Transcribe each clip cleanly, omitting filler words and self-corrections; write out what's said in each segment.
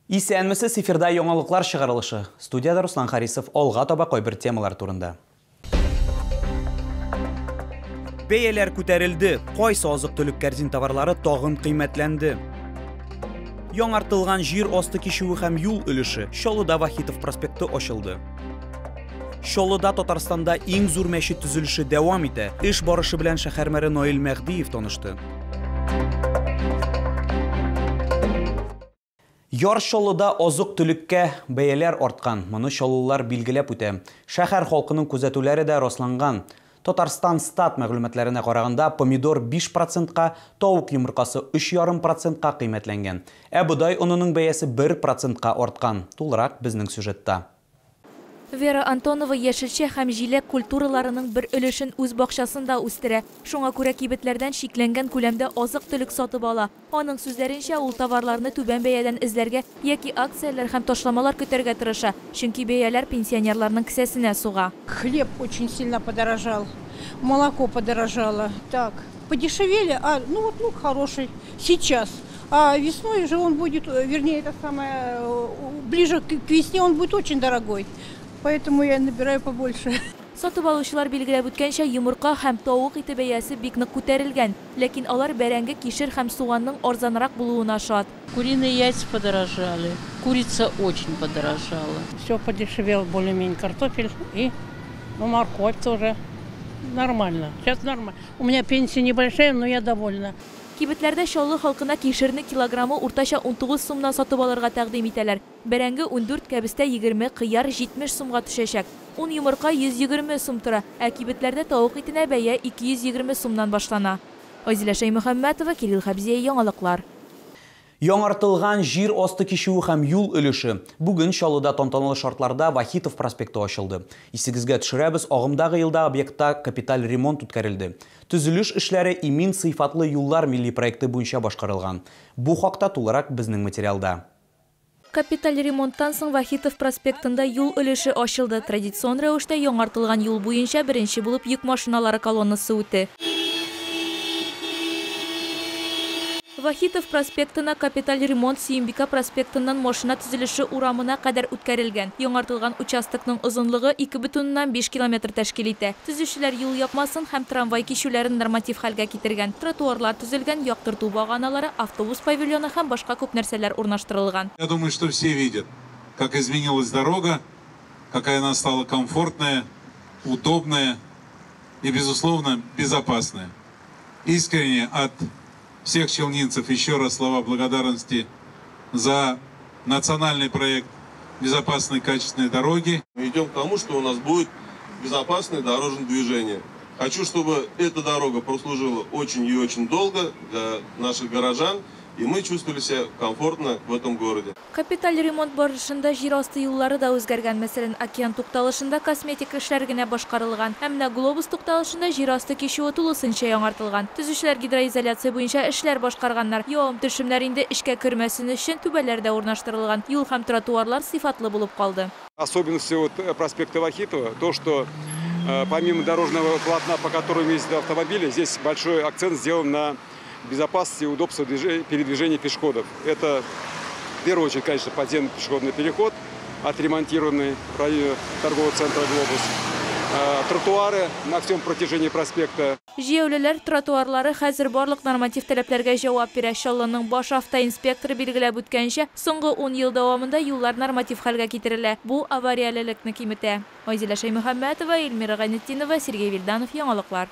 Исәнмесез, эфирда яңалыклар чыгарылышы. Студияда Руслан Харисов. Алга таба кайбер темалар турында. Бәяләр күтәрелде. Кайсы азык-төлек кәрзин товарлары тагын кыйммәтләнде? Яңартылган җир асты кичүе һәм юл өлеше. Чаллыда Вахитов проспекты ачылды. Чаллыда Татарстанда иң зур мәчет төзелеше дәвам итә. Эш барышы белән шәһәр мэры Наил Мәһдиев танышты. Яр Чаллыда азык-төлеккә бәяләр арткан. Моны чаллылар билгеләп үтә. Шәһәр халкының күзәтүләре дә расланган. Татарстан стат мәгълүматларына караганда, помидор 5%-ка, тавык йомыркасы 3,5%-ка кыйммәтләнгән. Ә бодай онының бәясе 1%-ка арткан. Тулырак безнең сюжетта. Вера Антонова яшелчә һәм җиләк культураларының бер өлешен үз бакчасында үстерә. Шуңа күрә кибетләрдән чикләнгән күләмдә азык-төлек сатып ала. Аның сүзләренчә, ул товарларны түбән бәядән эзләргә яки акцияләр һәм ташламалар көтәргә тырыша. Чөнки бәяләр пенсионерларның кесәсенә суга. Хлеб очень сильно подорожал, молоко подорожало. Так, подешевели, а ну вот лук хороший сейчас. А весной же он будет, вернее, это самое, ближе к весне он будет очень дорогой. Поэтому я набираю побольше. Сатып алучылар билгеләп үткәнчә, йомырка һәм тавык ите бәясе бик нык күтәрелгән. Ләкин алар бәрәңге, кишер һәм суганның арзанрак булуына шат. Куриные яйца подорожали, курица очень подорожала. Все подешевел, более-менее картофель и, ну, морковь тоже. Нормально, сейчас нормально. У меня пенсия небольшая, но я довольна. Кибетләрдә Чаллы халкына кишерне килограммы уртача 19 сумнан сатып алырга тәкъдим итәләр. Бәрәңге 14, кәбестә 20, кыяр 70 сумга төшәчәк. 10 йомырка 120 сум тора, ә кибетләрдә тавык итенә бәя 220 сумнан башлана. Айзилә Шәймөхәммәтова, Кирилл Хәбзиев, яңалыклар. Яңартылган җир асты кичүе һәм юл өлеше. Бүген Чаллыда тантаналы шартларда Вахитов проспекты ачылды. Исегезгә төшерәбез, агымдагы елда объектта капиталь ремонт үткәрелде. Төзелеш эшләре имин сыйфатлы юллар милли проекты буенча башкарылган. Бу хакта тулырак безнең материалда. Капиталь ремонттан соң Вахитов проспектында юл өлеше ачылды. Традицион рәвештә яңартылган юл буенча беренче булып йөк машиналары колоннасы үтте. Вахитов проспектына капиталь ремонт Сөембикә проспектыннан машина төзелеше урамына кадәр үткәрелгән. Яңартылган участокның озынлыгы 2,5 километр тәшкил итә. Төзүчеләр юл япмасын һәм трамвай кичүләрен норматив хәлгә китергән. Тротуарлар төзелгән, яктырту баганалары, автобус павильоны һәм башка күп нәрсәләр урнаштырылган. Я думаю, что все видят, как изменилась дорога, какая она стала комфортная, удобная и, безусловно, безопасная. Искренне от всех челнинцев еще раз слова благодарности за национальный проект безопасной качественной дороги. Мы идем к тому, что у нас будет безопасное дорожное движение. Хочу, чтобы эта дорога прослужила очень и очень долго для наших горожан, и мы чувствовали себя комфортно в этом городе. Капиталь ремонт барышында җир асты юллары да үзгәргән. Мәсәлән, океан тукталышында косметик эшләр генә башкарылган. Ә менә Глобус тукталышында җир асты кичүе тулысынча яңартылган. Төзүчеләр гидроизоляция буенча эшләр башкарганнар. Явым-төшемнәр инде эчкә кермәсен өчен түбәләр дә урнаштырылган. Юл һәм тротуарлар сыйфатлы булып калды. Особенностью вот проспекта Вахитова то, что помимо дорожного полотна, по которому ездят автомобили, здесь большой акцент сделан на безопасности и удобство передвижения пешеходов. Это, в первую очередь, конечно, подземный пешеходный переход, отремонтированный в районе торгового центра «Глобус», тротуары на всем протяжении проспекта. Җәяүлеләр тротуарлары хәзер барлык норматив таләпләргә җавап бирә. Чаллының баш автоинспекторы билгеләп үткәнчә, соңгы 10 ел дәвамында юллар норматив хәлгә китерелә. Бу авариялелекне киметә. Айзилә Шәймөхәммәтова, Эльмира Гайнетдинова, Сергей Вильданов, яңалыклар.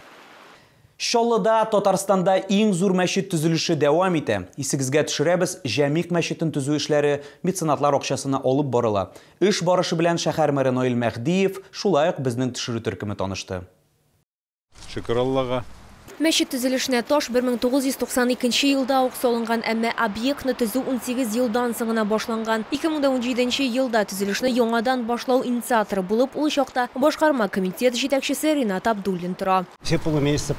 Чаллыда Татарстанда иң зур мәчет төзелеше дәвам итә. Исегезгә төшерәбез, Җәмигъ мәчетен төзү эшләре меценатлар акчасына алып барыла. Эш барышы белән шәһәр мэры Наил Мәһдиев, шулай ук безнең төшерү төркеме танышты. Шөкер Аллага. Мәчет төзелешенә таш 1992 елда ук салынган, әмма объектны төзү 18 елдан соң гына башланган. 2017 елда төзелешне яңадан башлау инициаторы булып, ул чакта башкарма комитет җитәкчесе Ринат Абдуллин тора. Все полумесяца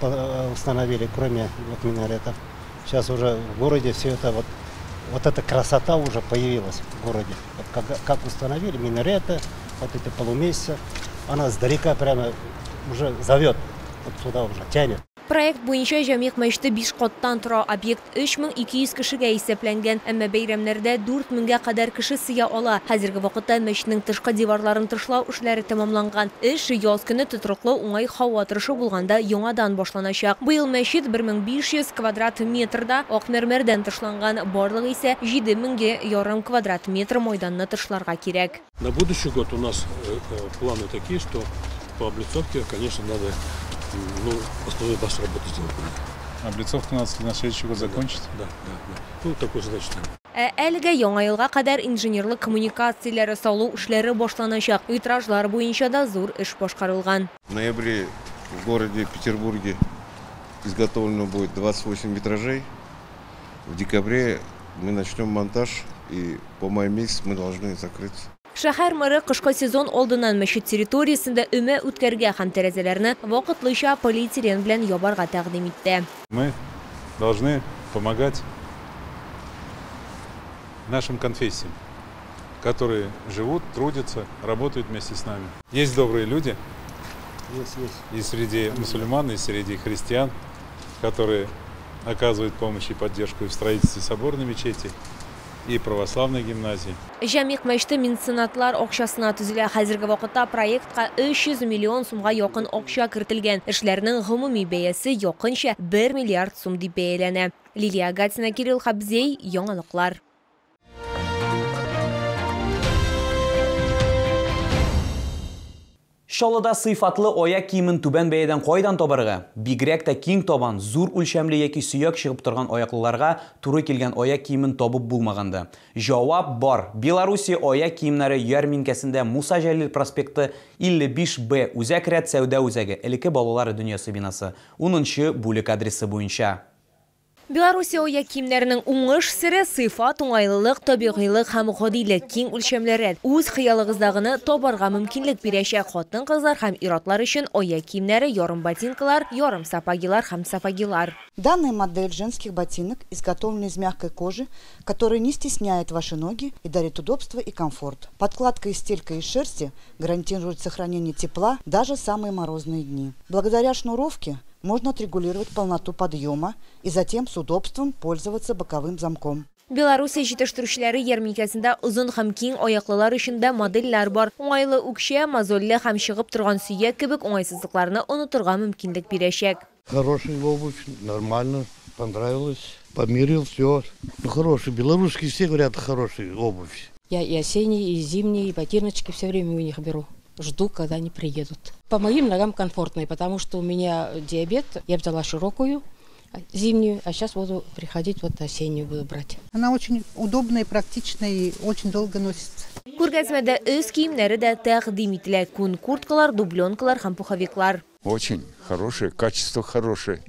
установили, кроме вот минаретов. Сейчас уже в городе все это вот эта красота уже появилась в городе. Вот как установили минареты, вот эти полумесяца, она издалека прямо уже зовет, вот сюда уже тянет. Проект буенча Җәмигъ мәчете 5 каттан тора. Объект 3200 кешегә исәпләнгән, әмма бәйрәмнәрдә 4000гә кадәр кеше сыя ала. Хәзерге вакытта мәчетнең тышкы диварларын тышлау эшләре тәмамланган. Эш яз көне тотрыклы уңай һава торышы булганда яңадан башланачак. Быел мәчет 1500 квадрат метрда ак мәрмәрдән тышланган, барлыгы исә 7500 квадрат метр майданны тышларга кирәк. На будущий год у нас планы такие, что по облицовке, конечно, надо, ну, основную базу работы сделать. Облицовку надо на следующий год закончить? Да. Ну, такую задачу. Ә әлегә яңа елга кадәр инженерлык коммуникацияләре салу эшләре башланачак. Витражлар буенча да зур эш башкарылган. В ноябре в городе Петербурге изготовлено будет 28 витражей. В декабре мы начнем монтаж, и по маю месяц мы должны закрыться. Шәһәр мэры кышкы сезон алдыннан мәчет территориясендә өмә үткәрергә һәм тәрәзәләрне вакытлыча полиэтилен белән ябарга тәкъдим итте. Мы должны помогать нашим конфессиям, которые живут, трудятся, работают вместе с нами. Есть добрые люди, есть. И среди мусульман, и среди христиан, которые оказывают помощь и поддержку и в строительстве соборной мечети, и православной гимназии. Җәмигъ мәчете меценатлар акчасына төзелә. Хәзерге вакытта проектка 300 миллион сумга якын акча кертелгән. Эшләрнең гомуми бәясе якынча 1 миллиард сум дип бәяләнә. Лилия Гатина, Кирилл Хабзей, Яңалыклар. Чаллыда сыйфатлы аяк киемен түбән бәядән кайдан табарга? Бигрәк тә киң табан, зур үлчәмле яки сөяк чыгып торган аяклыларга туры килгән аяк киемен табып булмаганда. Җавап бар. Белоруссия аяк киемнәре ярминкәсендә Муса Җәлил проспекты 55Б Үзәк рәт сәүдә үзәге, элекке балалар дөньясы бинасы, 10нчы бүлек адресы буенча. Белоруссия аяк киемнәренең уңыш сере сыйфат, уңайлылык, табигыйлык һәм гадилек, киң үлчәмле рәт. Үз хыялыгыздагыны табарга мөмкинлек бирәчәк хатын-кызлар һәм ир-атлар өчен аяк киемнәре, ярым ботинкалар, ярым сапогилар һәм сапогилар. Данная модель женских ботинок изготовлена из мягкой кожи, которая не стесняет ваши ноги и дарит удобство и комфорт. Подкладка и стелька из шерсти гарантирует сохранение тепла даже в самые морозные дни. Благодаря шнуровке можно отрегулировать полноту подъема и затем с удобством пользоваться боковым замком. Белоруссия җитештерүчеләре ярминкәсендә озын һәм киң аяклылар өчен дә модельләр бар. Уңайлы үкчә, мозольле һәм чыгып торган сөяк кебек уңайсызлыкларны онытырга мөмкинлек бирәчәк. Хорошая обувь, нормально, понравилось, померил, все. Ну, хороший, белорусские все говорят, хорошая обувь. Я и осенние, и зимние, и ботиночки все время у них беру. Жду, когда они приедут. По моим ногам комфортные, потому что у меня диабет. Я взяла широкую зимнюю, а сейчас буду приходить, вот осеннюю буду брать. Она очень удобная, практичная и очень долго носится. Күргәзмәдә өс киемнәре дә тәкъдим ителә. Күн курткалар, дубленкалар һәм пуховиклар. Очень хорошее, качество хорошее.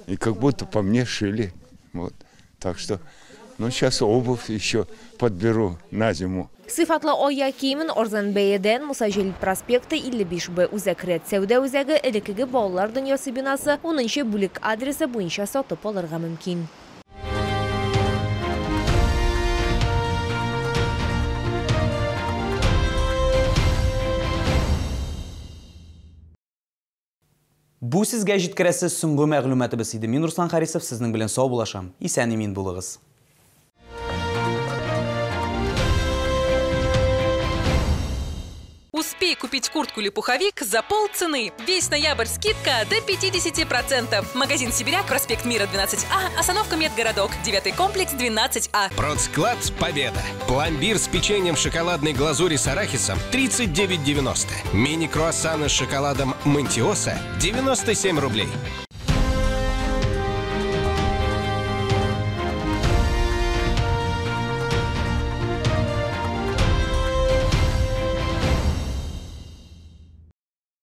И как будто по мне шили. Вот. Так что, ну, сейчас обувь еще подберу на зиму. Сыйфатлы аяк киемен арзан бәядән Муса Җәлил проспекты 55Б Үзәк рәт сәүдә үзәге, элеккеге балалар дөньясы бинасы, 10нчы бүлек адресы буенча сатып алырга мөмкин. Бу сезгә җиткерәсе соңгы мәгълүматыбыз иде. Мин Руслан Харисов сезнең белән саубуллашам. Исән-имин булыгыз. Успей купить куртку или пуховик за полцены. Весь ноябрь скидка до 50%. Магазин «Сибиряк», проспект Мира, 12А, остановка Медгородок, 9 комплекс, 12А. Продсклад «Победа». Пломбир с печеньем шоколадной глазури с арахисом 39,90. Мини-круассаны с шоколадом «Мантиоса» 97 рублей.